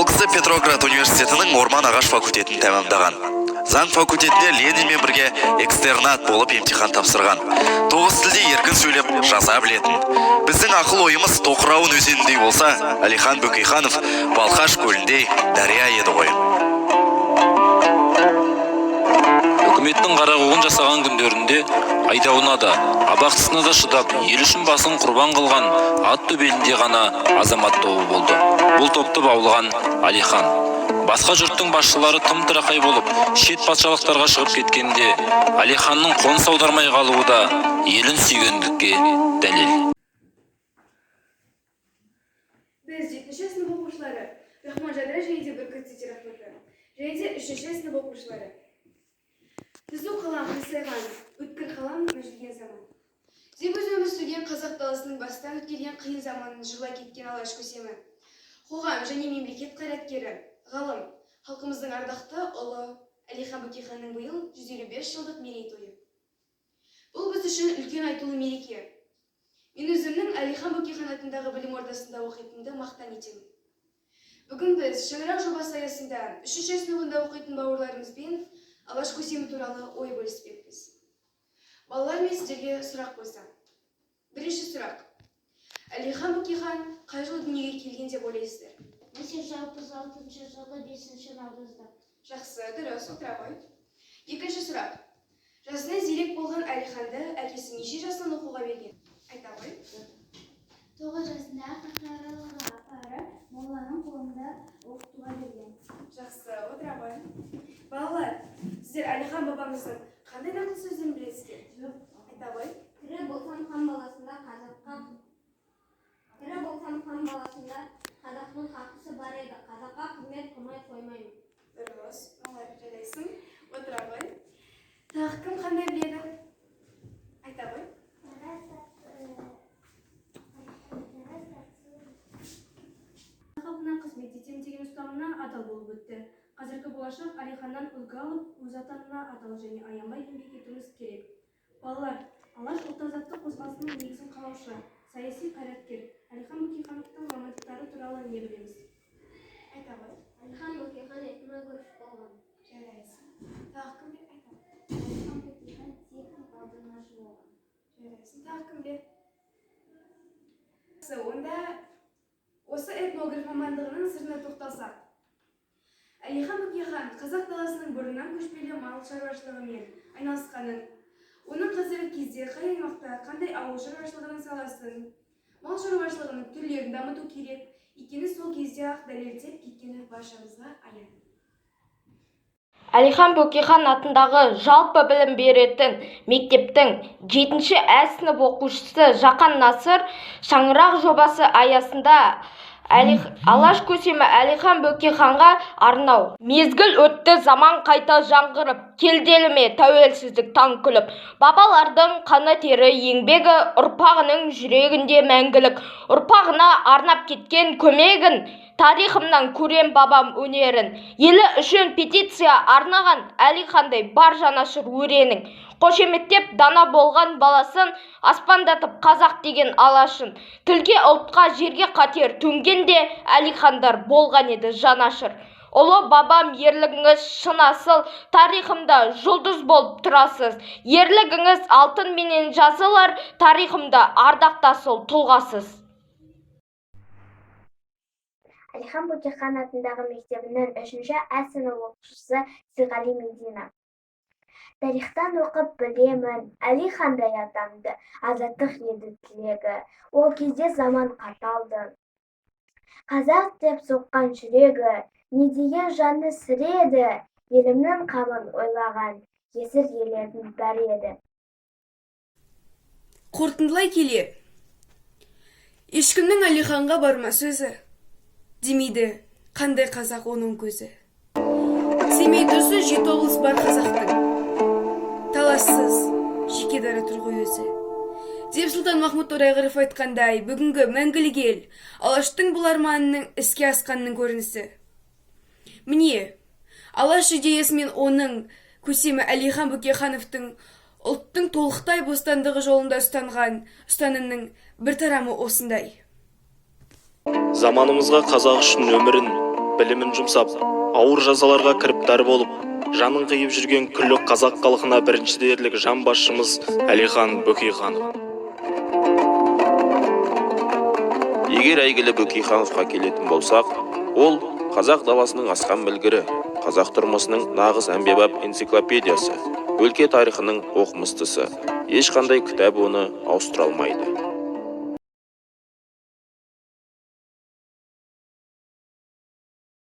Ол кісі Петроград университетінің орман ағаш факультетін тәмамдаған. Заң факультетінде Ленинмен бірге экстернат болып емтихан тапсырған. Тоғыз тілде еркін сөйлеп, жаза білетін. Біздің ақыл ойымыз Тоқырауын өзеніндей болса, Әлихан Бөкейханов Балқаш көліндей дария еді ғой. Үкіметтің қара қуғын жасаған күндерінде айдауына да, абақтысына да шыдап, ел үшін басын құрбан қылған ат төбелінде ғана азамат тобы болды. Бұл топты баулыған Әлихан. Басқа жұрттың басшылары тым тырақай болып, шет патшалықтарға шығып кеткенде, Әлиханның қоныс аудармай қалуы да елін сүйгендікке дәлел. Біз, жетінші сынып оқушылары Рахман Жадыра және де Бүркіт Сейтерахметі және де үшінші сынып оқушылары. Түзу қалам қисайған, өткір қалам мүжілген заман. Деп өзі өмір сүрген қазақ даласының бастан өткерген қиын заманын жырлай кеткен Алаш көсемі, қоғам және мемлекет қайраткері, ғалым, халқымыздың ардақты ұлы Әлихан Бөкейханның биыл 155 жылдық мерейтойы. Бұл біз үшін үлкен айтулы мереке. Мен өзімнің Әлихан Бөкейхан атындағы білім ордасында оқитынымды мақтан етемін. Бүгін біз Шаңырақ жобасы аясында үшінші сыныбында оқитын бауырларымызбен Алаш көсемі туралы ой бөліспекпіз. Балалар, мен сіздерге сұрақ қойсам. Бірінші сұрақ. Әлихан Бөкейхан қай жылы дүниеге келген деп ойлайсыздар? 1866 жылы 5 наурызда. Жақсы, дұрыс, отыра ғой. Екінші сұрақ. Жасынан зерек болған Әлиханды әкесі неше жасынан оқуға берген? Айта ғой. 9 жасында Қашқаралыға апарып, молланың қолында оқытуға берген. Жақсы, отыра ғой. Балалар, сіздер Әлихан бабамыздың қандай нақыл сөздерін білесіздер? Айта ғой. Тірі болсам хан баласында қазаққа, тірі болсам хан баласында қазақтың қақысы бар еді. Қазаққа қызмет қылмай қоймаймын. Дұрыс, балалар, жарайсың. Отыра ғой. Тағы кім қандай біледі? Айта ғой. Халқына қызмет етемін деген ұстанымына адал болып өтті. Қазіргі болашақ Әлиханнан үлгі алып, өз Отанына адал және аянбай еңбек етуіміз керек. Балалар, Алаш ұлт-азаттық қозғалысының негізін қалаушы, саяси қайраткер Әлихан Бөкейхановтың мамандықтары туралы не білеміз? Айта ғой. Әлихан Бөкейхан этнограф болған. Жарайсың. Тағы кім біледі? Айта ғой. Әлихан Бөкейхан техник аудармашы болған. Жарайсың. Тағы кім біледі? Жақсы, онда осы этнограф мамандығының сырына тоқталсақ. Әлихан Бөкейхан қазақ даласының бұрыннан көшпелі мал шаруашылығымен айналысқанын, оның қазіргі кезде қай аймақта қандай ауыл шаруашылығының саласын, мал шаруашылығының түрлерін дамыту керек екені сол кезде-ақ дәлелдеп кеткені баршамызға аян. Әлихан Бөкейхан атындағы жалпы білім беретін мектептің 7-ші ә сынып оқушысы Жақан Насыр Шаңырақ жобасы аясында Алаш көсемі Әлихан Бөкейханға арнау. Мезгіл өтті, заман қайта жаңғырып, келді еліме тәуелсіздік таң күліп. Бабалардың қаны, тері, еңбегі ұрпағының жүрегінде мәңгілік. Ұрпағына арнап кеткен көмегін, тарихымнан көрем бабам өнерін. Елі үшін петиция арнаған Әлихандай бар жанашыр өренің. Қошеметтеп дана болған баласын, аспандатып қазақ деген алашын. Тілге, ұлтқа, жерге қатер төнгенде Әлихандар болған еді жанашыр. Ұлы бабам, ерлігіңіз шын асыл, тарихымда жұлдыз болып тұрасыз. Ерлігіңіз алтынменен жазылар, тарихымда ардақты асыл тұлғасыз. Әлихан Бөкейхан атындағы мектебінің үшінші ә сынып оқушысы Сейғали Медина. Тарихтан оқып білемін, Әлихандай атамды, азаттық еді тілегі. Ол кезде заман қаталды. Қазақ деп соққан жүрегі, не деген жаны сірі еді, елімнің қамын ойлаған есір ерлердің бәрі еді. Қорытындылай келе, ешкімнің Әлиханға барма сөзі, демейді қандай қазақ оның көзі. Семей тұсы жеті облыс бар қазақтың, талассыз жеке дара тұр ғой өзі. Деп Сұлтан Махмұт Торайғыров айтқандай, бүгінгі мәңгілік ел Алаштың бұл арманының іске асқанының көрінісі. Міне, Алаш идеясы мен оның көсемі Әлихан Бөкейхановтың ұлттың толықтай бостандығы жолында ұстанған ұстанымның бір тарамы осындай. Заманымызға қазақ үшін өмірін Білімін жұмсап, ауыр жазаларға кіріптар болып, жанын қиып жүрген күллі қазақ халқына бірінші дерлік жан басшымыз Әлихан Бөкейханов. Егер әйгілі Бөкейхановқа келетін болсақ, ол қазақ даласының асқан білгірі, қазақ тұрмысының нағыз әмбебап энциклопедиясы, өлке тарихының оқымыстысы. Ешқандай кітап оны ауыстыра алмайды.